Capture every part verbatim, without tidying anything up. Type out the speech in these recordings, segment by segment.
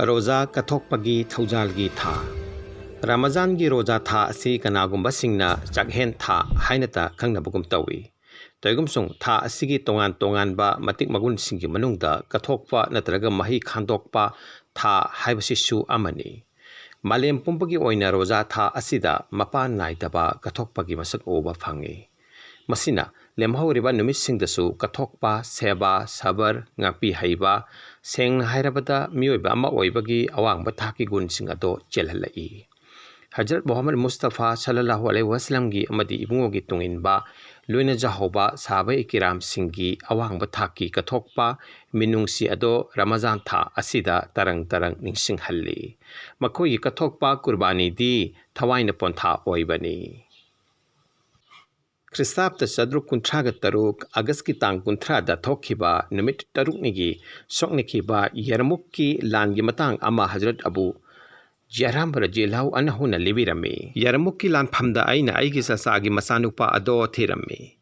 ꯔꯣꯖꯥ ꯀꯠꯊꯣꯛꯄꯒꯤ ꯊꯧꯖꯥꯜꯒꯤ ꯊꯥ꯫ ꯔꯃꯖꯥꯟꯒꯤ ꯔꯣꯖꯥ ꯊꯥ ꯑꯁꯤ ꯀꯅꯥꯒꯨꯝꯕꯁꯤꯡꯅ ꯆꯥꯛꯍꯦꯟ ꯊꯥ ꯍꯥꯏꯅꯇ ꯈꯪꯅꯕꯒꯨꯝ ꯇꯧꯏ꯫ ꯇꯧꯏꯒꯨꯝꯁꯨꯡ, ꯊꯥ ꯑꯁꯤꯒꯤ ꯇꯣꯉꯥꯟ ꯇꯣꯉꯥꯟꯕ ꯃꯇꯤꯛ ꯃꯒꯨꯟꯁꯤꯡꯒꯤ ꯃꯅꯨꯡꯗ ꯀꯠꯊꯣꯛꯄ ꯅꯠꯇ꯭ꯔꯒ ꯃꯍꯩ ꯈꯥꯟꯗꯣꯛꯄ ꯊꯥ ꯍꯥꯏꯕꯁꯤꯁꯨ ꯑꯃꯅꯤ꯫ ꯃꯥꯂꯦꯝ ꯄꯨꯝꯕꯒꯤ ꯑꯣꯏꯅ ꯔꯣꯖꯥ ꯊꯥ ꯑꯁꯤꯗ ꯃꯄꯥꯟ ꯅꯥꯏꯗꯕ ꯀꯠꯊꯣꯛꯄꯒꯤ ꯃꯁꯛ ꯎꯕ ꯐꯪꯏ꯫ ꯃꯁꯤꯅ ꯂꯦꯝꯍꯧꯔꯤꯕ ꯅꯨꯃꯤꯠꯁꯤꯡꯗꯁꯨ ꯀꯠꯊꯣꯛꯄ, ꯁꯦꯕꯥ, ꯁꯕꯔ, ꯉꯥꯛꯄꯤ ꯍꯩꯕ, ꯁꯦꯡꯅ ꯍꯥꯏꯔꯕꯗ ꯃꯤꯑꯣꯏꯕ ꯑꯃ ꯑꯣꯏꯕꯒꯤ ꯑꯋꯥꯡꯕ ꯊꯥꯛꯀꯤ ꯒꯨꯟꯁꯤꯡ ꯑꯗꯣ ꯆꯦꯜꯍꯜꯂꯛꯏ꯫ ꯍꯖꯔꯠ ꯃꯨꯍꯝꯃꯗ ꯃꯨꯁꯇꯐꯥ ꯁꯜꯂꯜꯂꯥꯍꯨ ꯑꯂꯩꯍꯤ ꯋꯁꯂꯝꯒꯤ ꯑꯃꯗꯤ ꯏꯕꯨꯡꯉꯣꯒꯤ ꯇꯨꯡꯏꯟꯕ ꯂꯣꯏꯅꯖꯍꯧꯕ ꯁꯍꯥꯕꯥ ꯏꯀꯤꯔꯥꯝꯁꯤꯡꯒꯤ ꯑꯋꯥꯡꯕ ꯊꯥꯛꯀꯤ ꯀꯠꯊꯣꯛꯄ ꯃꯤꯅꯨꯡꯁꯤ ꯑꯗꯣ ꯔꯃꯖꯥꯟ ꯊꯥ ꯑꯁꯤꯗ ꯇꯔꯪ ꯇꯔꯪ ꯅꯤꯡꯁꯤꯡꯍꯜꯂꯤ꯫ ꯃꯈꯣꯏꯒꯤ ꯀꯠꯊꯣꯛꯄ ꯀꯨꯔꯕꯥꯅꯤꯗꯤ ꯊꯋꯥꯏꯅ ꯄꯣꯟꯊꯥ ꯑꯣꯏꯕꯅꯤ꯫ ꯈ꯭ꯔꯤꯁꯇꯥꯕꯇ ꯆꯥꯇ꯭ꯔꯨꯛ ꯀꯨꯟꯊ꯭ꯔꯥꯒ ꯇꯔꯨꯛ ꯑꯥꯒꯁꯀꯤ ꯇꯥꯡ ꯀꯨꯟꯊ꯭ꯔꯥꯗ ꯊꯣꯛꯈꯤꯕ ꯅꯨꯃꯤꯠ ꯇꯔꯨꯛꯅꯤꯒꯤ ꯁꯣꯛꯅꯈꯤꯕ ꯌꯥꯔꯃꯨꯛꯀꯤ ꯂꯥꯟꯒꯤ ꯃꯇꯥꯡ ꯑꯃ ꯍꯖꯔꯠ ꯑꯕꯨ ꯖꯦꯍꯔꯥꯝ ꯔꯖꯤꯌꯜꯂꯥꯍꯨ ꯑꯟꯍꯨꯅ ꯂꯤꯕꯤꯔꯝꯃꯤ꯫ ꯌꯥꯔꯃꯨꯛꯀꯤ ꯂꯥꯟꯐꯝꯗ ꯑꯩꯅ ꯑꯩꯒꯤ ꯆꯆꯥꯒꯤ ꯃꯆꯥꯅꯨꯄꯥ ꯑꯗꯣ ꯊꯤꯔꯝꯃꯤ꯫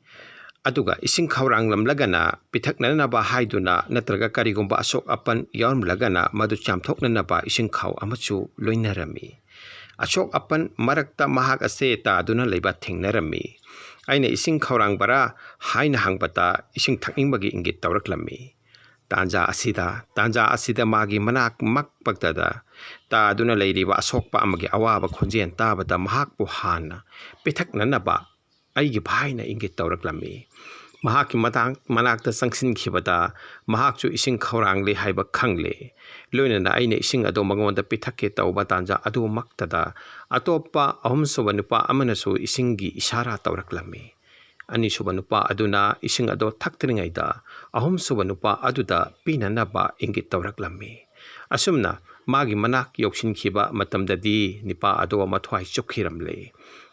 ꯑꯗꯨꯒ ꯏꯁꯤꯡ ꯈꯧꯔꯥꯡꯂꯝꯂꯒꯅ ꯄꯤꯊꯛꯅꯅꯕ ꯍꯥꯏꯗꯨꯅ ꯅꯠꯇ꯭ꯔꯒ ꯀꯔꯤꯒꯨꯝꯕ ꯑꯁꯣꯛ ꯑꯄꯟ ꯌꯥꯎꯔꯝꯂꯒꯅ ꯃꯗꯨ ꯆꯥꯝꯊꯣꯛꯅꯅꯕ ꯏꯁꯤꯡ ꯈꯥꯎ ꯑꯃꯁꯨ ꯂꯣꯏꯅꯔꯝꯃꯤ꯫ ꯑꯁꯣꯛ ꯑꯄꯟ ꯃꯔꯛꯇ ꯃꯍꯥꯛ ꯑꯁꯦ ꯇꯥꯗꯨꯅ ꯂꯩꯕ ꯊꯦꯡꯅꯔꯝꯃꯤ꯫ ꯑꯩꯅ ꯏꯁꯤꯡ ꯈꯧꯔꯥꯡꯕꯔꯥ ꯍꯥꯏꯅ ꯍꯪꯕꯗ ꯏꯁꯤꯡ ꯊꯛꯅꯤꯡꯕꯒꯤ ꯏꯪꯒꯤꯠ ꯇꯧꯔꯛꯂꯝꯃꯤ꯫ ꯇꯥꯟꯖꯥ ꯑꯁꯤꯗ, ꯇꯥꯟꯖꯥ ꯑꯁꯤꯗ ꯃꯥꯒꯤ ꯃꯅꯥꯛ ꯃꯛꯄꯗꯗ ꯇꯥꯗꯨꯅ ꯂꯩꯔꯤꯕ ꯑꯁꯣꯛꯄ ꯑꯃꯒꯤ ꯑꯋꯥꯕ ꯈꯣꯟꯖꯦꯜ ꯇꯥꯕꯗ ꯃꯍꯥꯛꯄꯨ ꯍꯥꯟꯅ ꯄꯤꯊꯛꯅꯅꯕ ꯑꯩꯒꯤ ꯚꯥꯏꯅ ꯏꯪꯒꯤꯠ ꯇꯧꯔꯛꯂꯝꯃꯤ꯫ ꯃꯍꯥꯛꯀꯤ ꯃꯇꯥꯡ-, ꯃꯅꯥꯛꯇ ꯆꯪꯁꯤꯟꯈꯤꯕꯗ ꯃꯍꯥꯛꯁꯨ ꯏꯁꯤꯡ ꯈꯧꯔꯥꯡꯂꯦ ꯍꯥꯏꯕ ꯈꯪꯂꯦ꯫ ꯂꯣꯏꯅꯅ ꯑꯩꯅ ꯏꯁꯤꯡ ꯑꯗꯨ ꯃꯉꯣꯟꯗ ꯄꯤꯊꯛꯀꯦ ꯇꯧꯕ ꯇꯥꯟꯖꯥ ꯑꯗꯨꯃꯛꯇꯗ ꯑꯇꯣꯞꯄ ꯑꯍꯨꯝꯁꯨꯕ ꯅꯨꯄꯥ ꯑꯃꯅꯁꯨ ꯏꯁꯤꯡꯒꯤ ꯏꯁꯥꯔꯥ ꯇꯧꯔꯛꯂꯝꯃꯤ꯫ ꯑꯅꯤꯁꯨꯕ ꯅꯨꯄꯥ ꯑꯗꯨꯅ ꯏꯁꯤꯡ ꯑꯗꯨ ꯊꯛꯇ꯭ꯔꯤꯉꯩꯗ ꯑꯍꯨꯝꯁꯨꯕ ꯅꯨꯄꯥ ꯑꯗꯨꯗ ꯄꯤꯅꯅꯕ ꯏꯪꯒꯤꯠ ꯇꯧꯔꯛꯂꯝꯃꯤ꯫ ꯑꯁꯨꯝꯅ ꯃꯥꯒꯤ ꯃꯅꯥꯛ ꯌꯧꯁꯤꯟꯈꯤꯕ ꯃꯇꯝꯗꯗꯤ ꯅꯨꯄꯥ ꯑꯗꯨ ꯃꯊ꯭ꯋꯥꯏ ꯆꯨꯞꯈꯤꯔꯝꯂꯦ꯫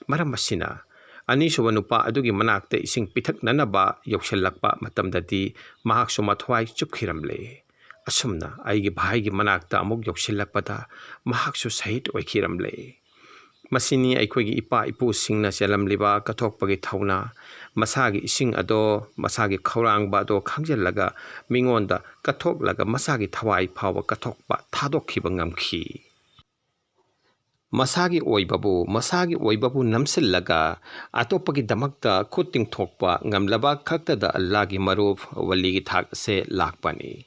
ꯃꯔꯝ ꯑꯁꯤꯅ, ꯑꯅꯤꯁꯨꯕ ꯅꯨꯄꯥ ꯑꯗꯨꯒꯤ ꯃꯅꯥꯛꯇ ꯏꯁꯤꯡ ꯄꯤꯊꯛꯅꯅꯕ ꯌꯧꯁꯤꯜꯂꯛꯄ ꯃꯇꯝꯗꯗꯤ ꯃꯍꯥꯛꯁꯨ ꯃꯊ꯭ꯋꯥꯏ ꯆꯨꯞꯈꯤꯔꯝꯂꯦ꯫ ꯑꯁꯨꯝꯅ ꯑꯩꯒꯤ ꯚꯥꯏꯒꯤ ꯃꯅꯥꯛꯇ ꯑꯃꯨꯛ ꯌꯧꯁꯤꯜꯂꯛꯄꯗ ꯃꯍꯥꯛꯁꯨ ꯁꯍꯤꯗ ꯑꯣꯏꯈꯤꯔꯝꯂꯦ꯫ ꯃꯁꯤꯅꯤ ꯑꯩꯈꯣꯏꯒꯤ ꯏꯄꯥ ꯏꯄꯨꯁꯤꯡꯅ ꯆꯦꯜꯂꯝꯂꯤꯕ ꯀꯠꯊꯣꯛꯄꯒꯤ ꯊꯧꯅꯥ꯫ ꯃꯁꯥꯒꯤ ꯏꯁꯤꯡ ꯑꯗꯣ, ꯃꯁꯥꯒꯤ ꯈꯧꯔꯥꯡꯕ ꯑꯗꯣ ꯈꯪꯖꯤꯜꯂꯒ ꯃꯤꯉꯣꯟꯗ ꯀꯠꯊꯣꯛꯂꯒ ꯃꯁꯥꯒꯤ ꯊꯋꯥꯏ ꯐꯥꯎꯕ ꯀꯠꯊꯣꯛꯄ, ꯊꯥꯗꯣꯛꯈꯤꯕ ꯉꯝꯈꯤ꯫ ꯃꯁꯥꯒꯤ ꯑꯣꯏꯕꯕꯨ, ꯃꯁꯥꯒꯤ ꯑꯣꯏꯕꯕꯨ ꯅꯝꯁꯤꯜꯂꯒ ꯑꯇꯣꯞꯄꯒꯤꯗꯃꯛꯇ ꯈꯨꯠ ꯇꯤꯡꯊꯣꯛꯄ ꯉꯝꯂꯕ ꯈꯛꯇꯗ ꯑꯜꯂꯥꯒꯤ ꯃꯔꯨꯞ, ꯋꯂꯤꯒꯤ ꯊꯥꯛ ꯑꯁꯦ ꯂꯥꯛꯄꯅꯤ꯫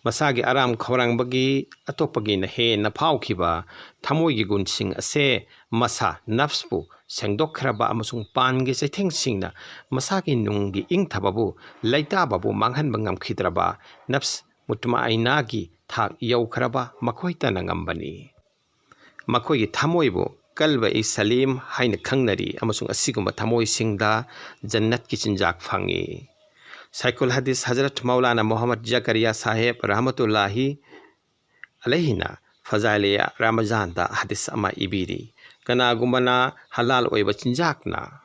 ꯃꯁꯥꯒꯤ ꯑꯔꯥꯝ ꯈꯧꯔꯥꯡꯕꯒꯤ, ꯑꯇꯣꯞꯄꯒꯤꯅ ꯍꯦꯟꯅ ꯐꯥꯎꯈꯤꯕ ꯊꯃꯣꯏꯒꯤ ꯒꯨꯟꯁꯤꯡ ꯑꯁꯦ ꯃꯁꯥ, ꯅꯐꯁꯄꯨ ꯁꯦꯡꯗꯣꯛꯈ꯭ꯔꯕ ꯑꯃꯁꯨꯡ ꯄꯥꯟꯒꯤ ꯆꯩꯊꯦꯡꯁꯤꯡꯅ ꯃꯁꯥꯒꯤ ꯅꯨꯡꯒꯤ ꯏꯪꯊꯕꯕꯨ, ꯂꯩꯇꯥꯕꯕꯨ ꯃꯥꯡꯍꯟꯕ ꯉꯝꯈꯤꯗ꯭ꯔꯕ ꯅꯐꯁ ꯃꯨꯠꯃꯥꯏꯅꯥꯒꯤ ꯊꯥꯛ ꯌꯧꯈ꯭ꯔꯕ ꯃꯈꯣꯏꯇꯅ ꯉꯝꯕꯅꯤ꯫ ꯃꯈꯣꯏꯒꯤ ꯊꯃꯣꯏꯕꯨ ꯀꯜꯕ-ꯏ-ꯁꯂꯤꯝ ꯍꯥꯏꯅ ꯈꯪꯅꯔꯤ, ꯑꯃꯁꯨꯡ ꯑꯁꯤꯒꯨꯝꯕ ꯊꯃꯣꯏꯁꯤꯡꯗ ꯖꯟꯅꯠꯀꯤ ꯆꯤꯟꯖꯥꯛ ꯐꯪꯏ꯫ ꯁꯥꯏꯈꯨꯜ ꯍꯗꯤꯁ ꯍꯖꯔꯠ ꯃꯧꯂꯥꯅꯥ ꯃꯣꯍꯝꯃꯗ ꯖꯀꯔꯤꯌꯥ ꯁꯥꯍꯦꯕ ꯔꯍꯃꯇꯨꯜꯂꯥꯍꯤ ꯑꯂꯩꯍꯤꯅ ꯐꯖꯥꯏꯂꯦ ꯔꯃꯖꯥꯟꯗ ꯍꯗꯤꯁ ꯑꯃ ꯏꯕꯤꯔꯤ, "ꯀꯅꯥꯒꯨꯝꯕꯅ ꯍꯂꯥꯜ ꯑꯣꯏꯕ ꯆꯤꯟꯖꯥꯛꯅ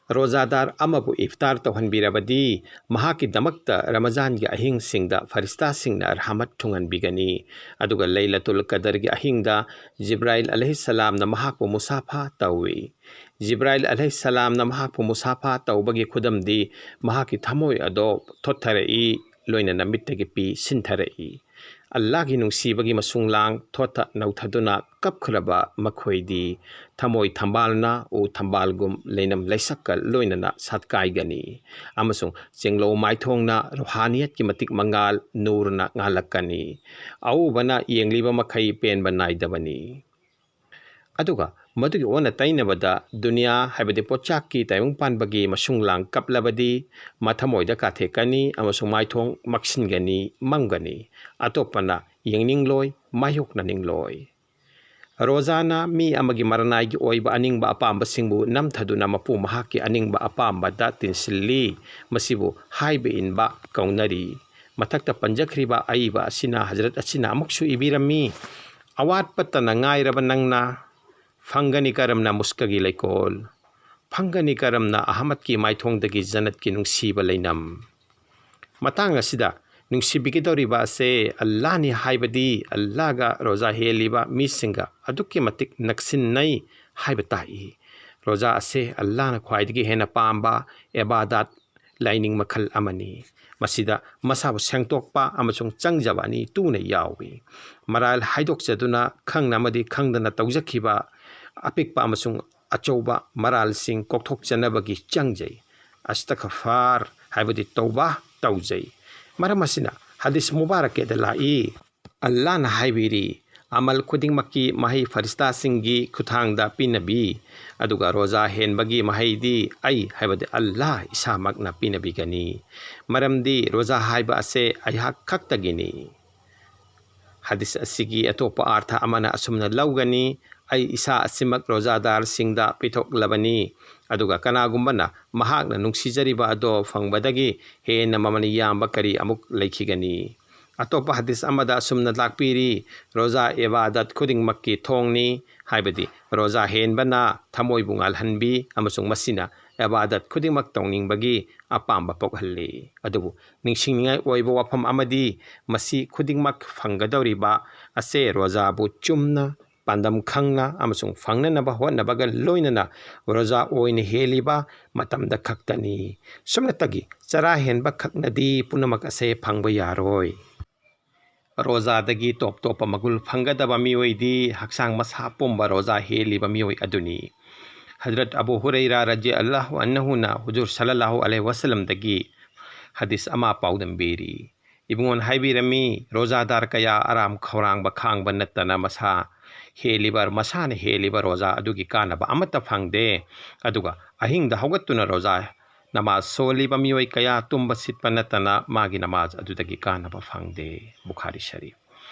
ꯔꯣꯖꯥꯗꯥꯔ ꯑꯃꯕꯨ ꯏꯐꯇꯥꯔ ꯇꯧꯍꯟꯕꯤꯔꯕꯗꯤ, ꯃꯍꯥꯛꯀꯤꯗꯃꯛꯇ ꯔꯃꯖꯥꯟꯒꯤ ꯑꯍꯤꯡꯁꯤꯡꯗ ꯐꯔꯤꯁꯇꯥꯁꯤꯡꯅ ꯔꯍꯃꯠ ꯊꯨꯡꯍꯟꯕꯤꯒꯅꯤ꯫ ꯑꯗꯨꯒ ꯂꯩꯂꯇꯨꯜ ꯀꯗꯔꯒꯤ ꯑꯍꯤꯡꯗ ꯖꯤꯕ꯭ꯔꯥꯏꯜ ꯑꯂꯩꯍꯤꯁꯁꯂꯥꯝꯅ ꯃꯍꯥꯛꯄꯨ ꯃꯨꯁꯥꯐꯥ ꯇꯧꯏ꯫ ꯖꯤꯕ꯭ꯔꯥꯏꯜ ꯑꯂꯩꯍꯤꯁꯁꯂꯥꯝꯅ ꯃꯍꯥꯛꯄꯨ ꯃꯨꯁꯥꯐꯥ ꯇꯧꯕꯒꯤ ꯈꯨꯗꯝꯗꯤ ꯃꯍꯥꯛꯀꯤ ꯊꯃꯣꯏ ꯑꯗꯣ ꯊꯣꯠꯊꯔꯛꯏ, ꯂꯣꯏꯅꯅ ꯃꯤꯠꯇꯒꯤ ꯄꯤ ꯁꯤꯟꯊꯔꯛꯏ꯫ ꯑꯜꯂꯥꯍꯒꯤ ꯅꯨꯡꯁꯤꯕꯒꯤ ꯃꯁꯨꯡ ꯂꯥꯡ ꯊꯣꯠꯊ ꯅꯧꯊꯗꯨꯅ ꯀꯞꯈ꯭ꯔꯕ ꯃꯈꯣꯏꯗꯤ ꯊꯃꯣꯏ ꯊꯝꯕꯥꯜꯅ ꯎ ꯊꯝꯕꯥꯜꯒꯨꯝ ꯂꯩꯅꯝ ꯂꯩꯁꯛꯀ ꯂꯣꯏꯅꯅ ꯁꯥꯠꯀꯥꯏꯒꯅꯤ, ꯑꯃꯁꯨꯡ ꯆꯦꯡꯂꯧ ꯃꯥꯏꯊꯣꯡꯅ ꯔꯨꯍꯥꯅꯤꯌꯠꯀꯤ ꯃꯇꯤꯛ ꯃꯉꯥꯜ ꯅꯨꯔꯅ ꯉꯥꯜꯂꯛꯀꯅꯤ꯫ ꯑꯎꯕꯅ ꯌꯦꯡꯂꯤꯕ ꯃꯈꯩ ꯄꯦꯟꯕ ꯅꯥꯏꯗꯕꯅꯤ"꯫ ꯑꯗꯨꯒ ꯃꯗꯨꯒꯤ ꯑꯣꯟꯅ ꯇꯩꯅꯕꯗ ꯗꯨꯅꯤꯌꯥ, ꯍꯥꯏꯕꯗꯤ ꯄꯣꯠꯆꯥꯛꯀꯤ ꯇꯥꯏꯕꯪ ꯄꯥꯟꯕꯒꯤ ꯃꯁꯨꯡ ꯂꯥꯡ ꯀꯞꯂꯕꯗꯤ, ꯃꯊꯃꯣꯏꯗ ꯀꯥꯊꯦꯛꯀꯅꯤ ꯑꯃꯁꯨꯡ ꯃꯥꯏꯊꯣꯡ ꯃꯛꯁꯤꯟꯒꯅꯤ, ꯃꯝꯒꯅꯤ꯫ ꯑꯇꯣꯞꯄꯅ ꯌꯦꯡꯅꯤꯡꯂꯣꯏ, ꯃꯥꯌꯣꯛꯅꯅꯤꯡꯂꯣꯏ꯫ ꯔꯣꯖꯥꯅ ꯃꯤ ꯑꯃꯒꯤ ꯃꯔꯅꯥꯏꯒꯤ ꯑꯣꯏꯕ ꯑꯅꯤꯡꯕ ꯑꯄꯥꯝꯕꯁꯤꯡꯕꯨ ꯅꯝꯊꯗꯨꯅ ꯃꯄꯨ ꯃꯍꯥꯛꯀꯤ ꯑꯅꯤꯡꯕ ꯑꯄꯥꯝꯕꯗ ꯇꯤꯟꯁꯤꯜꯂꯤ꯫ ꯃꯁꯤꯕꯨ ꯍꯥꯏꯕ ꯏꯟꯕ ꯀꯧꯅꯔꯤ꯫ ꯃꯊꯛꯇ ꯄꯟꯖꯈ꯭ꯔꯤꯕ ꯑꯏꯕ ꯑꯁꯤꯅ ꯍꯖꯔꯠ ꯑꯁꯤꯅ ꯑꯃꯨꯛꯁꯨ ꯏꯕꯤꯔꯝꯃꯤ, "ꯑꯋꯥꯠꯄꯇꯅ ꯉꯥꯏꯔꯕ ꯅꯪꯅ ꯐꯪꯒꯅꯤ ꯀꯔꯝꯅ ꯃꯨꯁꯀꯒꯤ ꯂꯩꯀꯣꯜ? ꯐꯪꯒꯅꯤ ꯀꯔꯝꯅ ꯑꯍꯃꯗꯀꯤ ꯃꯥꯏꯊꯣꯡꯗꯒꯤ ꯖꯟꯅꯠꯀꯤ ꯅꯨꯡꯁꯤꯕ ꯂꯩꯅꯝ?" ꯃꯇꯥꯡ ꯑꯁꯤꯗ ꯅꯨꯡꯁꯤꯕꯤꯒꯗꯧꯔꯤꯕ ꯑꯁꯦ ꯑꯜꯂꯥꯍꯅꯤ ꯍꯥꯏꯕꯗꯤ ꯑꯜꯂꯥꯍꯒ ꯔꯣꯖꯥ ꯍꯦꯜꯂꯤꯕ ꯃꯤꯁꯤꯡꯒ ꯑꯗꯨꯛꯀꯤ ꯃꯇꯤꯛ ꯅꯛꯁꯤꯟꯅꯩ, ꯍꯥꯏꯕ ꯇꯥꯛꯏ꯫ ꯔꯣꯖꯥ ꯑꯁꯦ ꯑꯜꯂꯥꯍꯅ ꯈ꯭ꯋꯥꯏꯗꯒꯤ ꯍꯦꯟꯅ ꯄꯥꯝꯕ ꯏꯕꯥꯗꯥꯠ, ꯂꯥꯏꯅꯤꯡ ꯃꯈꯜ ꯑꯃꯅꯤ꯫ ꯃꯁꯤꯗ ꯃꯁꯥꯕꯨ ꯁꯦꯡꯗꯣꯛꯄ ꯑꯃꯁꯨꯡ ꯆꯪꯖꯕ ꯑꯅꯤ ꯇꯨꯅ ꯌꯥꯎꯏ꯫ ꯃꯔꯥꯜ ꯍꯥꯏꯗꯣꯛꯆꯗꯨꯅ ꯈꯪꯅ ꯑꯃꯗꯤ ꯈꯪꯗꯅ ꯇꯧꯖꯈꯤꯕ ꯑꯄꯤꯛꯄ ꯑꯃꯁꯨꯡ ꯑꯆꯧꯕ ꯃꯔꯥꯜꯁꯤꯡ ꯀꯣꯛꯊꯣꯛꯆꯅꯕꯒꯤ ꯆꯪꯖꯩ꯫ ꯑꯁꯇꯒꯐꯥꯔ ꯍꯥꯏꯕꯗꯤ ꯇꯧꯕ ꯇꯧꯖꯩ꯫ ꯃꯔꯝ ꯑꯁꯤꯅ ꯍꯗꯤꯁ ꯃꯨꯕꯥꯔꯛꯀꯦꯗ ꯂꯥꯛꯏ, ꯑꯜꯂꯥꯍꯅ ꯍꯥꯏꯕꯤꯔꯤ, "ꯑꯃꯜ ꯈꯨꯗꯤꯡꯃꯛꯀꯤ ꯃꯍꯩ ꯐꯔꯤꯁꯇꯥꯁꯤꯡꯒꯤ ꯈꯨꯠꯊꯥꯡꯗ ꯄꯤꯅꯕꯤ, ꯑꯗꯨꯒ ꯔꯣꯖꯥ ꯍꯦꯟꯕꯒꯤ ꯃꯍꯩꯗꯤ ꯑꯩ, ꯍꯥꯏꯕꯗꯤ ꯑꯜꯂꯥꯍ ꯏꯁꯥꯃꯛꯅ ꯄꯤꯅꯕꯤꯒꯅꯤ, ꯃꯔꯝꯗꯤ ꯔꯣꯖꯥ ꯍꯥꯏꯕ ꯑꯁꯦ ꯑꯩꯍꯥꯛ ꯈꯛꯇꯒꯤꯅꯤ"꯫ ꯍꯗꯤꯁ ꯑꯁꯤꯒꯤ ꯑꯇꯣꯞꯄ ꯑꯥꯔꯊ ꯑꯃꯅ ꯑꯁꯨꯝꯅ ꯂꯧꯒꯅꯤ, "ꯑꯩ ꯏꯁꯥ ꯑꯁꯤꯃꯛ ꯔꯣꯖꯥꯗꯥꯔꯁꯤꯡꯗ ꯄꯤꯊꯣꯛꯂꯕꯅꯤ, ꯑꯗꯨꯒ ꯀꯅꯥꯒꯨꯝꯕꯅ ꯃꯍꯥꯛꯅ ꯅꯨꯡꯁꯤꯖꯔꯤꯕ ꯑꯗꯣ ꯐꯪꯕꯗꯒꯤ ꯍꯦꯟꯅ ꯃꯃꯜ ꯌꯥꯝꯕ ꯀꯔꯤ ꯑꯃꯨꯛ ꯂꯩꯈꯤꯒꯅꯤ?" ꯑꯇꯣꯞꯄ ꯍꯗꯤꯁ ꯑꯃꯗ ꯑꯁꯨꯝꯅ ꯇꯥꯛꯄꯤꯔꯤ, "ꯔꯣꯖꯥ ꯏꯕꯥꯗꯠ ꯈꯨꯗꯤꯡꯃꯛꯀꯤ ꯊꯣꯡꯅꯤ", ꯍꯥꯏꯕꯗꯤ ꯔꯣꯖꯥ ꯍꯦꯟꯕꯅ ꯊꯃꯣꯏꯕꯨ ꯉꯥꯜꯍꯟꯕꯤ ꯑꯃꯁꯨꯡ ꯃꯁꯤꯅ ꯏꯕꯥꯗꯠ ꯈꯨꯗꯤꯡꯃꯛ ꯇꯧꯅꯤꯡꯕꯒꯤ ꯑꯄꯥꯝꯕ ꯄꯣꯛꯍꯜꯂꯤ꯫ ꯑꯗꯨꯕꯨ ꯅꯤꯡꯁꯤꯡꯅꯤꯡꯉꯥꯏ ꯑꯣꯏꯕ ꯋꯥꯐꯝ ꯑꯃꯗꯤ, ꯃꯁꯤ ꯈꯨꯗꯤꯡꯃꯛ ꯐꯪꯒꯗꯧꯔꯤꯕ ꯑꯁꯦ ꯔꯣꯖꯥꯕꯨ ꯆꯨꯝꯅ, ꯄꯥꯟꯗꯝ ꯈꯪꯅ ꯑꯃꯁꯨꯡ ꯐꯪꯅꯅꯕ ꯍꯣꯠꯅꯕꯒ ꯂꯣꯏꯅꯅ ꯔꯣꯖꯥ ꯑꯣꯏꯅ ꯍꯦꯜꯂꯤꯕ ꯃꯇꯝꯗ ꯈꯛꯇꯅꯤ꯫ ꯁꯨꯞꯅꯇꯒꯤ ꯆꯔꯥ ꯍꯦꯟꯕ ꯈꯛꯅꯗꯤ ꯄꯨꯝꯅꯃꯛ ꯑꯁꯦ ꯐꯪꯕ ꯌꯥꯔꯣꯏ꯫ ꯔꯣꯖꯥꯗꯒꯤ ꯇꯣꯞ ꯇꯣꯞꯄ ꯃꯒꯨꯜ ꯐꯪꯒꯗꯕ ꯃꯤꯑꯣꯏꯗꯤ ꯍꯛꯆꯥꯡ ꯃꯁꯥ ꯄꯨꯝꯕ ꯔꯣꯖꯥ ꯍꯦꯜꯂꯤꯕ ꯃꯤꯑꯣꯏ ꯑꯗꯨꯅꯤ꯫ ꯍꯖꯔꯠ ꯑꯕꯨ ꯍꯨꯔꯩꯔꯥ ꯔꯖꯤ ꯑꯜꯂꯥꯍꯨ ꯑꯟꯅꯍꯨꯅ ꯍꯨꯖꯨꯔ ꯁꯜꯂꯜꯂꯥꯍꯨ ꯑꯂꯩꯍꯤ ꯋꯁꯜꯂꯝꯗꯒꯤ ꯍꯗꯤꯁ ꯑꯃ ꯄꯥꯎꯗꯝꯕꯤꯔꯤ꯫ ꯏꯕꯨꯡꯉꯣꯅ ꯍꯥꯏꯕꯤꯔꯝꯃꯤ, "ꯔꯣꯖꯥꯗꯥꯔ ꯀꯌꯥ ꯑꯔꯥꯝ ꯈꯧꯔꯥꯡꯕ ꯈꯥꯡꯕ ꯅꯠꯇꯅ ꯃꯁꯥ ꯍꯦꯜꯂꯤꯕ, ꯃꯁꯥꯅ ꯍꯦꯜꯂꯤꯕ ꯔꯣꯖꯥ ꯑꯗꯨꯒꯤ ꯀꯥꯟꯅꯕ ꯑꯃꯠꯇ ꯐꯪꯗꯦ, ꯑꯗꯨꯒ ꯑꯍꯤꯡꯗ ꯍꯧꯒꯠꯇꯨꯅ ꯔꯣꯖꯥ ꯅꯃꯥꯖ ꯁꯣꯜꯂꯤꯕ ꯃꯤꯑꯣꯏ ꯀꯌꯥ ꯇꯨꯝꯕ ꯁꯤꯠꯄ ꯅꯠꯇꯅ ꯃꯥꯒꯤ ꯅꯃꯥꯖ ꯑꯗꯨꯗꯒꯤ ꯀꯥꯟꯅꯕ ꯐꯪꯗꯦ"꯫ ꯕꯨꯈꯥꯔꯤ ꯁꯔꯤꯐ꯫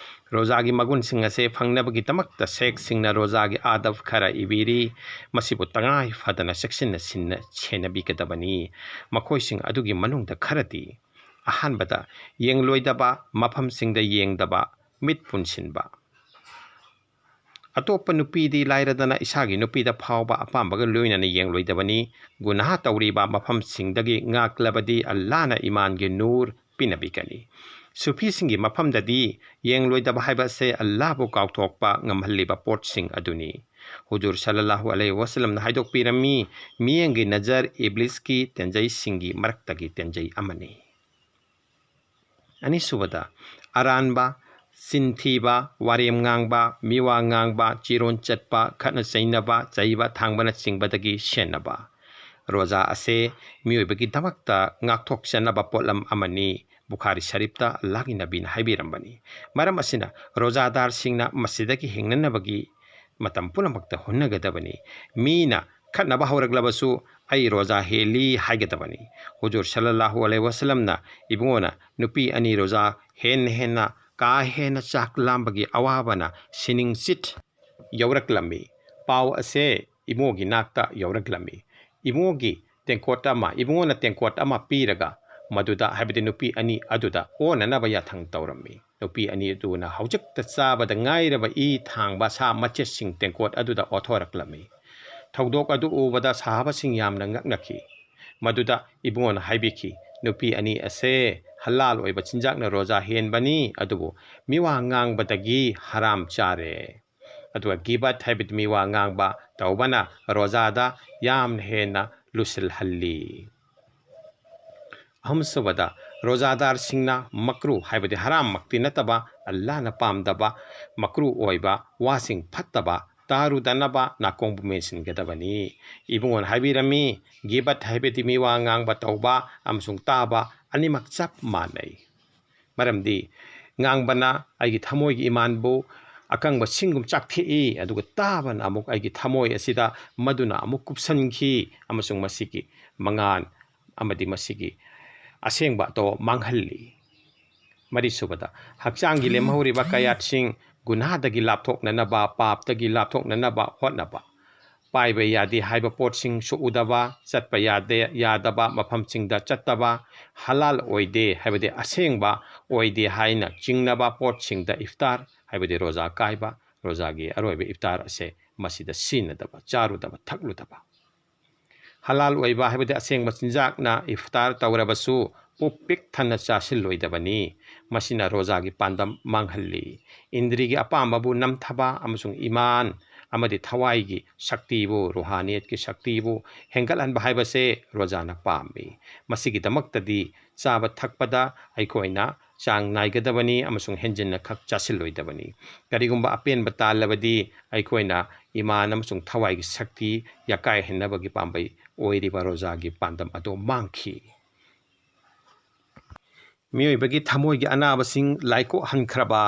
ꯔꯣꯖꯥꯒꯤ ꯃꯒꯨꯟꯁꯤꯡ ꯑꯁꯦ ꯐꯪꯅꯕꯒꯤꯗꯃꯛꯇ ꯁꯦꯈꯁꯤꯡꯅ ꯔꯣꯖꯥꯒꯤ ꯑꯥꯗꯕ ꯈꯔ ꯏꯕꯤꯔꯤ꯫ ꯃꯁꯤꯕꯨ ꯇꯉꯥꯏ ꯐꯗꯅ ꯆꯦꯛꯁꯤꯟꯅ ꯁꯤꯟꯅ-, ꯁꯦꯟꯅꯕꯤꯒꯗꯕꯅꯤ꯫ ꯃꯈꯣꯏꯁꯤꯡ ꯑꯗꯨꯒꯤ ꯃꯅꯨꯡꯗ ꯈꯔꯗꯤ, ꯑꯍꯥꯟꯕꯗ, ꯌꯦꯡꯂꯣꯏꯗꯕ ꯃꯐꯝꯁꯤꯡꯗ ꯌꯦꯡꯗꯕ, ꯃꯤꯠ ꯄꯨꯟꯁꯤꯟꯕ꯫ ꯑꯇꯣꯞꯄ ꯅꯨꯄꯤꯗꯤ ꯂꯥꯏꯔꯗꯅ ꯏꯁꯥꯒꯤ ꯅꯨꯄꯤꯗ ꯐꯥꯎꯕ ꯑꯄꯥꯝꯕꯒ ꯂꯣꯏꯅꯅ ꯌꯦꯡꯂꯣꯏꯗꯕꯅꯤ꯫ ꯒꯨꯅꯥꯍ ꯇꯧꯔꯤꯕ ꯃꯐꯝꯁꯤꯡꯗꯒꯤ ꯉꯥꯛꯂꯕꯗꯤ ꯑꯜꯂꯥꯍꯅ ꯏꯃꯥꯟꯒꯤ ꯅꯨꯔ ꯄꯤꯅꯕꯤꯒꯅꯤ꯫ ꯁꯨꯐꯤꯁꯤꯡꯒꯤ ꯃꯐꯝꯗꯗꯤ ꯌꯦꯡꯂꯣꯏꯗꯕ ꯍꯥꯏꯕ ꯑꯁꯦ ꯑꯜꯂꯥꯍꯕꯨ ꯀꯥꯎꯊꯣꯛꯄ ꯉꯝꯍꯜꯂꯤꯕ ꯄꯣꯠꯁꯤꯡ ꯑꯗꯨꯅꯤ꯫ ꯍꯨꯖꯨꯔ ꯁꯜꯂꯜꯂꯥꯍꯨ ꯑꯂꯩꯍꯤ ꯋꯥꯁꯂꯝꯅ ꯍꯥꯏꯗꯣꯛꯄꯤꯔꯝꯃꯤ, ꯃꯤꯠꯌꯦꯡꯒꯤ ꯅꯖꯔ ꯏꯕ꯭ꯂꯤꯁꯀꯤ ꯇꯦꯟꯖꯩꯁꯤꯡꯒꯤ ꯃꯔꯛꯇꯒꯤ ꯇꯦꯟꯖꯩ ꯑꯃꯅꯤ꯫ ꯑꯅꯤꯁꯨꯕꯗ, ꯑꯔꯥꯟꯕ, ꯆꯤꯟꯊꯤꯕ, ꯋꯥꯔꯦꯝ ꯉꯥꯡꯕ, ꯃꯤꯋꯥ ꯉꯥꯡꯕ, ꯆꯤꯔꯣꯟ ꯆꯠꯄ, ꯈꯠꯅ ꯆꯩꯅꯕ, ꯆꯩꯕ ꯊꯥꯡꯕꯅꯆꯤꯡꯕꯗꯒꯤ ꯁꯦꯟꯅꯕ꯫ ꯔꯣꯖꯥ ꯑꯁꯦ ꯃꯤꯑꯣꯏꯕꯒꯤꯗꯃꯛꯇ ꯉꯥꯛꯊꯣꯛꯆꯅꯕ ꯄꯣꯠꯂꯝ ꯑꯃꯅꯤ꯫ ꯕꯨꯈꯥꯔꯤ ꯁꯔꯤꯐꯇ ꯑꯜꯂꯥꯍꯒꯤ ꯅꯕꯤꯅ ꯍꯥꯏꯕꯤꯔꯝꯕꯅꯤ꯫ ꯃꯔꯝ ꯑꯁꯤꯅ, ꯔꯣꯖꯥꯗꯥꯔꯁꯤꯡꯅ ꯃꯁꯤꯗꯒꯤ ꯍꯤꯡꯅꯅꯕꯒꯤ ꯃꯇꯝ ꯄꯨꯝꯅꯃꯛꯇ ꯍꯣꯠꯅꯒꯗꯕꯅꯤ꯫ ꯃꯤꯅ ꯈꯠꯅꯕ ꯍꯧꯔꯛꯂꯕꯁꯨ, "ꯑꯩ ꯔꯣꯖꯥ ꯍꯦꯜꯂꯤ" ꯍꯥꯏꯒꯗꯕꯅꯤ꯫ ꯍꯨꯖꯨꯔ ꯁꯜꯂꯜꯂꯥꯍꯨ ꯑꯂꯩꯍꯤ ꯋꯥꯁꯂꯝꯅ, "ꯏꯕꯨꯡꯉꯣꯅ ꯅꯨꯄꯤ ꯑꯅꯤ ꯔꯣꯖꯥ ꯍꯦꯟꯅ ꯍꯦꯟꯅ ꯀꯥ ꯍꯦꯟꯅ ꯆꯥꯛ ꯂꯥꯝꯕꯒꯤ ꯑꯋꯥꯕꯅ ꯁꯤꯅꯤꯡꯆꯤꯠ ꯌꯧꯔꯛꯂꯝꯃꯤ꯫ ꯄꯥꯎ ꯑꯁꯦ ꯏꯕꯨꯡꯉꯣꯒꯤ ꯅꯥꯛꯇ ꯌꯧꯔꯛꯂꯝꯃꯤ꯫ ꯏꯕꯨꯡꯉꯣꯒꯤ ꯇꯦꯡꯀꯣꯠ ꯑꯃ, ꯏꯕꯨꯡꯉꯣꯅ ꯇꯦꯡꯀꯣꯠ ꯑꯃ ꯄꯤꯔꯒ ꯃꯗꯨꯗ, ꯍꯥꯏꯕꯗꯤ ꯅꯨꯄꯤ ꯑꯅꯤ ꯑꯗꯨꯗ ꯑꯣꯟꯅꯅꯕ ꯌꯥꯊꯪ ꯇꯧꯔꯝꯃꯤ꯫ ꯅꯨꯄꯤ ꯑꯅꯤ ꯑꯗꯨꯅ ꯍꯧꯖꯤꯛꯇ ꯆꯥꯕꯗ ꯉꯥꯏꯔꯕ ꯏ ꯊꯥꯡꯕ ꯁꯥ ꯃꯆꯦꯠꯁꯤꯡ ꯇꯦꯡꯀꯣꯠ ꯑꯗꯨꯗ ꯑꯣꯠꯊꯣꯔꯛꯂꯝꯃꯤ꯫ ꯊꯧꯗꯣꯛ ꯑꯗꯨ ꯎꯕꯗ ꯁꯍꯥꯕꯁꯤꯡ ꯌꯥꯝꯅ ꯉꯛꯅꯈꯤ꯫ ꯃꯗꯨꯗ ꯏꯕꯨꯡꯉꯣꯅ ꯍꯥꯏꯕꯤꯈꯤ, "ꯅꯨꯄꯤ ꯑꯅꯤ ꯑꯁꯦ ꯍꯂꯥꯜ ꯑꯣꯏꯕ ꯆꯤꯟꯖꯥꯛꯅ ꯔꯣꯖꯥ ꯍꯦꯟꯕꯅꯤ, ꯑꯗꯨꯕꯨ ꯃꯤꯋꯥ ꯉꯥꯡꯕꯗꯒꯤ ꯍꯔꯥꯝ ꯆꯥꯔꯦ"꯫ ꯑꯗꯨꯒ ꯒꯤꯕꯠ ꯍꯥꯏꯕꯗꯤ ꯃꯤꯋꯥ ꯉꯥꯡꯕ ꯇꯧꯕꯅ ꯔꯣꯖꯥꯗ ꯌꯥꯝꯅ ꯍꯦꯟꯅ ꯂꯨꯁꯤꯜꯍꯜꯂꯤ꯫ ꯑꯍꯨꯝꯁꯨꯕꯗ, ꯔꯣꯖꯥꯗꯥꯔꯁꯤꯡꯅ ꯃꯀ꯭ꯔꯨ ꯍꯥꯏꯕꯗꯤ ꯍꯔꯥꯝꯃꯛꯇꯤ ꯅꯠꯇꯕ, ꯑꯜꯂꯥꯍꯅ ꯄꯥꯝꯗꯕ, ꯃꯀ꯭ꯔꯨ ꯑꯣꯏꯕ ꯋꯥꯁꯤꯡ ꯐꯠꯇꯕ ꯇꯥꯔꯨꯗꯅꯕ ꯅꯥꯀꯣꯡꯕꯨ ꯃꯦꯟꯁꯤꯟꯒꯗꯕꯅꯤ꯫ ꯏꯕꯨꯡꯉꯣꯅ ꯍꯥꯏꯕꯤꯔꯝꯃꯤ, ꯒꯤꯕꯠ ꯍꯥꯏꯕꯗꯤ ꯃꯤꯋꯥ ꯉꯥꯡꯕ ꯇꯧꯕ ꯑꯃꯁꯨꯡ ꯇꯥꯕ ꯑꯅꯤꯃꯛ ꯆꯞ ꯃꯥꯟꯅꯩ꯫ ꯃꯔꯝꯗꯤ ꯉꯥꯡꯕꯅ ꯑꯩꯒꯤ ꯊꯃꯣꯏꯒꯤ ꯏꯃꯥꯟꯕꯨ ꯑꯀꯪꯕ ꯁꯤꯡꯒꯨꯝ ꯆꯥꯛꯊꯦꯛꯏ, ꯑꯗꯨꯒ ꯇꯥꯕꯅ ꯑꯃꯨꯛ ꯑꯩꯒꯤ ꯊꯃꯣꯏ ꯑꯁꯤꯗ ꯃꯗꯨꯅ ꯑꯃꯨꯛ ꯀꯨꯞꯁꯟꯈꯤ ꯑꯃꯁꯨꯡ ꯃꯁꯤꯒꯤ ꯃꯉꯥꯜ ꯑꯃꯗꯤ ꯃꯁꯤꯒꯤ ꯑꯁꯦꯡꯕ ꯑꯇꯣ ꯃꯥꯡꯍꯜꯂꯤ꯫ ꯃꯔꯤꯁꯨꯕꯗ, ꯍꯛꯆꯥꯡꯒꯤ ꯂꯦꯝꯍꯧꯔꯤꯕ ꯀꯌꯥꯠꯁꯤꯡ ꯒꯨꯅꯥꯗꯒꯤ ꯂꯥꯞꯊꯣꯛꯅꯅꯕ, ꯄꯥꯞꯇꯒꯤ ꯂꯥꯞꯊꯣꯛꯅꯅꯕ ꯍꯣꯠꯅꯕ꯫ ꯄꯥꯏꯕ ꯌꯥꯗꯦ ꯍꯥꯏꯕ ꯄꯣꯠꯁꯤꯡ ꯁꯣꯛꯎꯗꯕ, ꯆꯠꯄ ꯌꯥꯗꯦ, ꯌꯥꯗꯕ ꯃꯐꯝꯁꯤꯡꯗ ꯆꯠꯇꯕ, ꯍꯂꯥꯜ ꯑꯣꯏꯗꯦ ꯍꯥꯏꯕꯗꯤ ꯑꯁꯦꯡꯕ ꯑꯣꯏꯗꯦ ꯍꯥꯏꯅ ꯆꯤꯡꯅꯕ ꯄꯣꯠꯁꯤꯡꯗ ꯏꯐꯇꯥꯔ ꯍꯥꯏꯕꯗꯤ ꯔꯣꯖꯥ ꯀꯥꯏꯕ, ꯔꯣꯖꯥꯒꯤ ꯑꯔꯣꯏꯕ ꯏꯐꯇꯥꯔ ꯑꯁꯦ ꯃꯁꯤꯗ ꯁꯤꯖꯤꯟꯅꯗꯕ, ꯆꯥꯔꯨꯗꯕ, ꯊꯛꯂꯨꯗꯕ꯫ ꯍꯂꯥꯜ ꯑꯣꯏꯕ ꯍꯥꯏꯕꯗꯤ ꯑꯁꯦꯡꯕ ꯆꯤꯟꯖꯥꯛꯅ ꯏꯐꯇꯥꯔ ꯇꯧꯔꯕꯁꯨ ꯄꯨꯛ ꯄꯤꯛ ꯊꯟꯅ ꯆꯥꯁꯤꯜꯂꯣꯏꯗꯕꯅꯤ꯫ ꯃꯁꯤꯅ ꯔꯣꯖꯥꯒꯤ ꯄꯥꯟꯗꯝ ꯃꯥꯡꯍꯜꯂꯤ꯫ ꯏꯟꯗ꯭ꯔꯤꯒꯤ ꯑꯄꯥꯝꯕꯕꯨ ꯅꯝꯊꯕ ꯑꯃꯁꯨꯡ ꯏꯃꯥꯟ ꯑꯃꯗꯤ ꯊꯋꯥꯏꯒꯤ ꯁꯛꯇꯤꯕꯨ, ꯔꯨꯍꯥꯅꯤꯌꯠꯀꯤ ꯁꯛꯇꯤꯕꯨ ꯍꯦꯟꯒꯠꯍꯟꯕ ꯍꯥꯏꯕꯁꯦ ꯔꯣꯖꯥꯅ ꯄꯥꯝꯃꯤ꯫ ꯃꯁꯤꯒꯤꯗꯃꯛꯇꯗꯤ ꯆꯥꯕ ꯊꯛꯄꯗ ꯑꯩꯈꯣꯏꯅ ꯆꯥꯡ ꯅꯥꯏꯒꯗꯕꯅꯤ ꯑꯃꯁꯨꯡ ꯍꯦꯟꯖꯤꯟꯅ ꯈꯛ ꯆꯥꯁꯤꯜꯂꯣꯏꯗꯕꯅꯤ꯫ ꯀꯔꯤꯒꯨꯝꯕ ꯑꯄꯦꯟꯕ ꯇꯥꯜꯂꯕꯗꯤ ꯑꯩꯈꯣꯏꯅ ꯏꯃꯥꯟ ꯑꯃꯁꯨꯡ ꯊꯋꯥꯏꯒꯤ ꯁꯛꯇꯤ ꯌꯥꯀꯥꯏꯍꯟꯅꯕꯒꯤ ꯄꯥꯝꯕꯩ ꯑꯣꯏꯔꯤꯕ ꯔꯣꯖꯥꯒꯤ ꯄꯥꯟꯗꯝ ꯑꯗꯨ ꯃꯥꯡꯈꯤ꯫ ꯃꯤꯑꯣꯏꯕꯒꯤ ꯊꯃꯣꯏꯒꯤ ꯑꯅꯥꯕꯁꯤꯡ ꯂꯥꯏꯀꯣꯛꯍꯟꯈ꯭ꯔꯕ,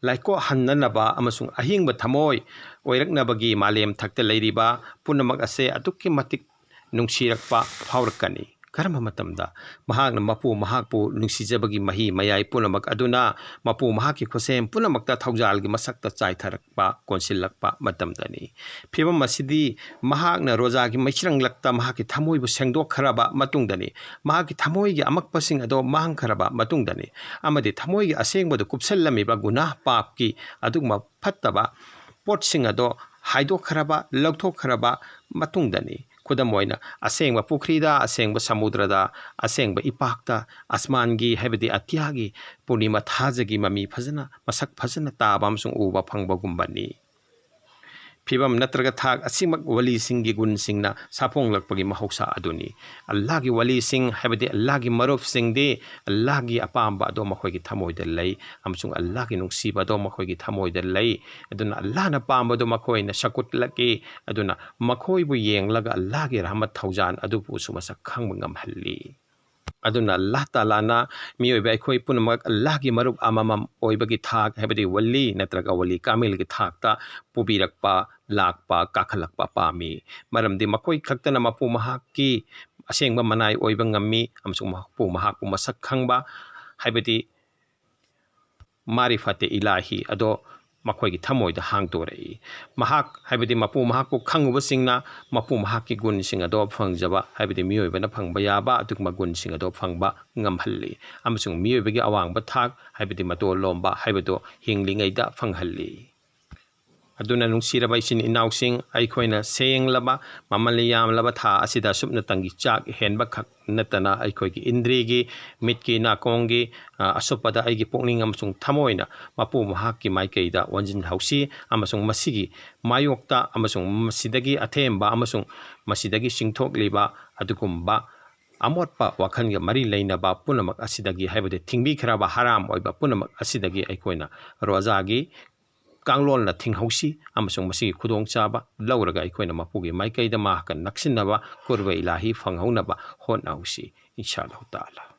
ꯂꯥꯏꯀꯣꯛꯍꯟꯅꯅꯕ ꯑꯃꯁꯨꯡ ꯑꯍꯤꯡꯕ ꯊꯃꯣꯏ ꯑꯣꯏꯔꯛꯅꯕꯒꯤ ꯃꯥꯂꯦꯝ ꯊꯛꯇ ꯂꯩꯔꯤꯕ ꯄꯨꯝꯅꯃꯛ ꯑꯁꯦ ꯑꯗꯨꯛꯀꯤ ꯃꯇꯤꯛ ꯅꯨꯡꯁꯤꯔꯛꯄ ꯐꯥꯎꯔꯛꯀꯅꯤ꯫ ꯀꯔꯝꯕ ꯃꯇꯝꯗ? ꯃꯍꯥꯛꯅ ꯃꯄꯨ ꯃꯍꯥꯛꯄꯨ ꯅꯨꯡꯁꯤꯖꯕꯒꯤ ꯃꯍꯤ ꯃꯌꯥꯏ ꯄꯨꯝꯅꯃꯛ ꯑꯗꯨꯅ ꯃꯄꯨ ꯃꯍꯥꯛꯀꯤ ꯈꯨꯠꯁꯦꯝ ꯄꯨꯝꯅꯃꯛꯇ ꯊꯧꯖꯥꯜꯒꯤ ꯃꯁꯛꯇ ꯆꯥꯏꯊꯔꯛꯄ, ꯀꯣꯟꯁꯤꯜꯂꯛꯄ ꯃꯇꯝꯗꯅꯤ꯫ ꯐꯤꯕꯝ ꯑꯁꯤꯗꯤ ꯃꯍꯥꯛꯅ ꯔꯣꯖꯥꯒꯤ ꯃꯩꯆꯤꯔꯪꯂꯛꯇ ꯃꯍꯥꯛꯀꯤ ꯊꯃꯣꯏꯕꯨ ꯁꯦꯡꯗꯣꯛꯈ꯭ꯔꯕ ꯃꯇꯨꯡꯗꯅꯤ꯫ ꯃꯍꯥꯛꯀꯤ ꯊꯃꯣꯏꯒꯤ ꯑꯃꯛꯄꯁꯤꯡ ꯑꯗꯣ ꯃꯥꯡꯈ꯭ꯔꯕ ꯃꯇꯨꯡꯗꯅꯤ꯫ ꯑꯃꯗꯤ ꯊꯃꯣꯏꯒꯤ ꯑꯁꯦꯡꯕꯗ ꯀꯨꯞꯁꯜꯂꯝꯃꯤꯕ ꯒꯨꯅꯥꯍ ꯄꯥꯞꯀꯤ ꯑꯗꯨꯒꯨꯝꯕ ꯐꯠꯇꯕ ꯄꯣꯠꯁꯤꯡ ꯑꯗꯣ ꯍꯥꯏꯗꯣꯛꯈ꯭ꯔꯕ, ꯂꯧꯊꯣꯛꯈ꯭ꯔꯕ ꯃꯇꯨꯡꯗꯅꯤ꯫ ꯈꯨꯗꯝ ꯑꯣꯏꯅ, ꯑꯁꯦꯡꯕ ꯄꯨꯈ꯭ꯔꯤꯗ, ꯑꯁꯦꯡꯕ ꯁꯃꯨꯗ꯭ꯔꯗ, ꯑꯁꯦꯡꯕ ꯏꯄꯥꯛꯇ, ꯑꯁꯃꯥꯟꯒꯤ, ꯍꯥꯏꯕꯗꯤ ꯑꯇꯤꯌꯥꯒꯤ ꯄꯨꯔꯅꯤꯃꯥ ꯊꯥꯖꯒꯤ ꯃꯃꯤ ꯐꯖꯅ, ꯃꯁꯛ ꯐꯖꯅ ꯇꯥꯕ ꯑꯃꯁꯨꯡ ꯎꯕ ꯐꯪꯕꯒꯨꯝꯕꯅꯤ꯫ ꯐꯤꯕꯝ ꯅꯠꯇ꯭ꯔꯒ ꯊꯥꯛ ꯑꯁꯤꯃꯛ ꯋꯥꯂꯤꯁꯤꯡꯒꯤ ꯒꯨꯟꯁꯤꯡꯅ ꯁꯥꯐꯣꯡꯂꯛꯄꯒꯤ ꯃꯍꯧꯁꯥ ꯑꯗꯨꯅꯤ꯫ ꯑꯜꯂꯥꯍꯒꯤ ꯋꯥꯂꯤꯁꯤꯡ, ꯍꯥꯏꯕꯗꯤ ꯑꯜꯂꯥꯍꯒꯤ ꯃꯔꯨꯞꯁꯤꯡꯗꯤ ꯑꯜꯂꯥꯍꯒꯤ ꯑꯄꯥꯝꯕ ꯑꯗꯣ ꯃꯈꯣꯏꯒꯤ ꯊꯃꯣꯏꯗ ꯂꯩ ꯑꯃꯁꯨꯡ ꯑꯜꯂꯥꯍꯒꯤ ꯅꯨꯡꯁꯤꯕ ꯑꯗꯣ ꯃꯈꯣꯏꯒꯤ ꯊꯃꯣꯏꯗ ꯂꯩ꯫ ꯑꯗꯨꯅ ꯑꯜꯂꯥꯍꯅ ꯄꯥꯝꯕꯗꯣ ꯃꯈꯣꯏꯅ ꯁꯀꯨꯠꯂꯛꯏ꯫ ꯑꯗꯨꯅ ꯃꯈꯣꯏꯕꯨ ꯌꯦꯡꯂꯒ ꯑꯜꯂꯥꯍꯒꯤ ꯔꯍꯃꯠ ꯊꯧꯖꯥꯟ ꯑꯗꯨꯕꯨꯁꯨ ꯃꯁꯛ ꯈꯪꯕ ꯉꯝꯍꯜꯂꯤ꯫ ꯑꯗꯨꯅ ꯑꯜꯂꯥꯍ ꯇꯥꯂꯥꯅ ꯃꯤꯑꯣꯏꯕ ꯑꯩꯈꯣꯏ ꯄꯨꯝꯅꯃꯛ ꯑꯜꯂꯥꯍꯒꯤ ꯃꯔꯨꯞ ꯑꯃꯃꯝ ꯑꯣꯏꯕꯒꯤ ꯊꯥꯛ, ꯍꯥꯏꯕꯗꯤ ꯋꯂꯤ ꯅꯠꯇ꯭ꯔꯒ ꯋꯂꯤ ꯀꯥꯃꯤꯜꯒꯤ ꯊꯥꯛꯇ ꯄꯨꯕꯤꯔꯛꯄ, ꯂꯥꯛꯄ, ꯀꯥꯈꯠꯂꯛꯄ ꯄꯥꯝꯃꯤ꯫ ꯃꯔꯝꯗꯤ ꯃꯈꯣꯏ ꯈꯛꯇꯅ ꯃꯄꯨ ꯃꯍꯥꯛꯀꯤ ꯑꯁꯦꯡꯕ ꯃꯅꯥꯏ ꯑꯣꯏꯕ ꯉꯝꯃꯤ ꯑꯃꯁꯨꯡ ꯃꯄꯨ ꯃꯍꯥꯛꯄꯨ ꯃꯁꯛ ꯈꯪꯕ, ꯍꯥꯏꯕꯗꯤ ꯃꯥꯔꯤꯐꯥꯇꯦ ꯏꯂꯥꯍꯤ ꯑꯗꯣ ꯃꯈꯣꯏꯒꯤ ꯊꯃꯣꯏꯗ ꯍꯥꯡꯗꯣꯔꯛꯏ꯫ ꯃꯍꯥꯛ, ꯍꯥꯏꯕꯗꯤ ꯃꯄꯨ ꯃꯍꯥꯛꯄꯨ ꯈꯪꯉꯨꯕꯁꯤꯡꯅ ꯃꯄꯨ ꯃꯍꯥꯛꯀꯤ ꯒꯨꯟꯁꯤꯡ ꯑꯗꯣ ꯐꯪꯖꯕ, ꯍꯥꯏꯕꯗꯤ ꯃꯤꯑꯣꯏꯕꯅ ꯐꯪꯕ ꯌꯥꯕ ꯑꯗꯨꯒꯨꯝꯕ ꯒꯨꯟꯁꯤꯡ ꯑꯗꯣ ꯐꯪꯕ ꯉꯝꯍꯜꯂꯤ ꯑꯃꯁꯨꯡ ꯃꯤꯑꯣꯏꯕꯒꯤ ꯑꯋꯥꯡꯕ ꯊꯥꯛ, ꯍꯥꯏꯕꯗꯤ ꯃꯇꯣꯜ ꯂꯣꯝꯕ ꯍꯥꯏꯕꯗꯨ ꯍꯤꯡꯂꯤꯉꯩꯗ ꯐꯪꯍꯜꯂꯤ꯫ ꯑꯗꯨꯅ ꯅꯨꯡꯁꯤꯔꯕ ꯏꯆꯤꯟ ꯏꯅꯥꯎꯁꯤꯡ, ꯑꯩꯈꯣꯏꯅ ꯁꯦꯡꯂꯕ, ꯃꯃꯜ ꯌꯥꯝꯂꯕ ꯊꯥ ꯑꯁꯤꯗ ꯁꯨꯞꯅꯇꯪꯒꯤ ꯆꯥꯛ ꯍꯦꯟꯕ ꯈꯛ ꯅꯠꯇꯅ, ꯑꯩꯈꯣꯏꯒꯤ ꯏꯟꯗ꯭ꯔꯤꯒꯤ, ꯃꯤꯠꯀꯤ, ꯅꯥꯀꯣꯡꯒꯤ, ꯑ, ꯑꯁꯨꯞꯄꯗ ꯑꯩꯒꯤ ꯄꯨꯛꯅꯤꯡ ꯑꯃꯁꯨꯡ ꯊꯃꯣꯏꯅ ꯃꯄꯨ ꯃꯍꯥꯛꯀꯤ ꯃꯥꯏꯀꯩꯗ ꯑꯣꯟꯁꯤꯟꯍꯧꯁꯤ, ꯑꯃꯁꯨꯡ ꯃꯁꯤꯒꯤ ꯃꯥꯌꯣꯛꯇ ꯑꯃꯁꯨꯡ ꯃꯁꯤꯗꯒꯤ ꯑꯊꯦꯝꯕ ꯑꯃꯁꯨꯡ ꯃꯁꯤꯗꯒꯤ ꯆꯤꯡꯊꯣꯛꯂꯤꯕ ꯑꯗꯨꯒꯨꯝꯕ ꯑꯃꯣꯠꯄ ꯋꯥꯈꯜꯒ ꯃꯔꯤ ꯂꯩꯅꯕ ꯄꯨꯝꯅꯃꯛ ꯑꯁꯤꯗꯒꯤ, ꯍꯥꯏꯕꯗꯤ ꯊꯤꯡꯕꯤꯈ꯭ꯔꯕ ꯍꯔꯥꯝ ꯑꯣꯏꯕ ꯄꯨꯝꯅꯃꯛ ꯑꯁꯤꯗꯒꯤ ꯑꯩꯈꯣꯏꯅ ꯔꯣꯖꯥꯒꯤ ꯀꯥꯡꯂꯣꯟꯅ ꯊꯤꯡꯍꯧꯁꯤ, ꯑꯃꯁꯨꯡ ꯃꯁꯤꯒꯤ ꯈꯨꯗꯣꯡꯆꯥꯕ ꯂꯧꯔꯒ ꯑꯩꯈꯣꯏꯅ ꯃꯄꯨꯒꯤ ꯃꯥꯏꯀꯩꯗ ꯃꯍꯥꯛꯀ ꯅꯛꯁꯤꯟꯅꯕ ꯀꯨꯔꯕ ꯏꯂꯥꯍꯤ ꯐꯪꯍꯧꯅꯕ ꯍꯣꯠꯅꯍꯧꯁꯤ, ꯏꯟꯁꯥ ꯑꯜꯂꯥꯍꯨ ꯇꯥꯂꯥ꯫